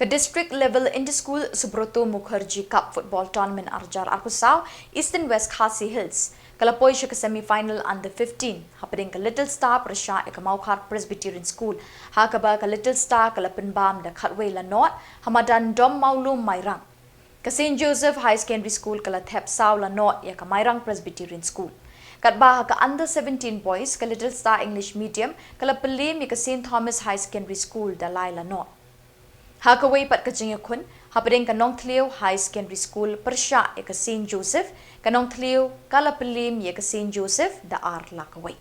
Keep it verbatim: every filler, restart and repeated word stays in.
Ka District Level Inter-School Subroto Mukherjee Cup Football Tournament ar hajar arphew saw, Eastern West Khasi Hills ka la poi sha ka semi-final under fifteen hapdeng ka Little Star pyrshah ïa ka Mawkhar Presbyterian School, ha kaba ka Little Star ka la pynbam da khatwei la nod ha madan Dom Mawlum Mairang. Ka Saint Joseph High Secondary School ka la thep saw la nod ïa ka Mairang Presbyterian School. Katba ha ka under seventeen boys, ka Little Star English Medium ka la pynliem ïa ka Saint Thomas High Secondary School da lai la nod. Ha kawei pat ka jingïakhun, hapdeng ka Nongthliew High Secondary School pyrshah ïa ka Saint Joseph, ka Nongthliew ka la pynliem ïa ka Saint Joseph da ar la kawei.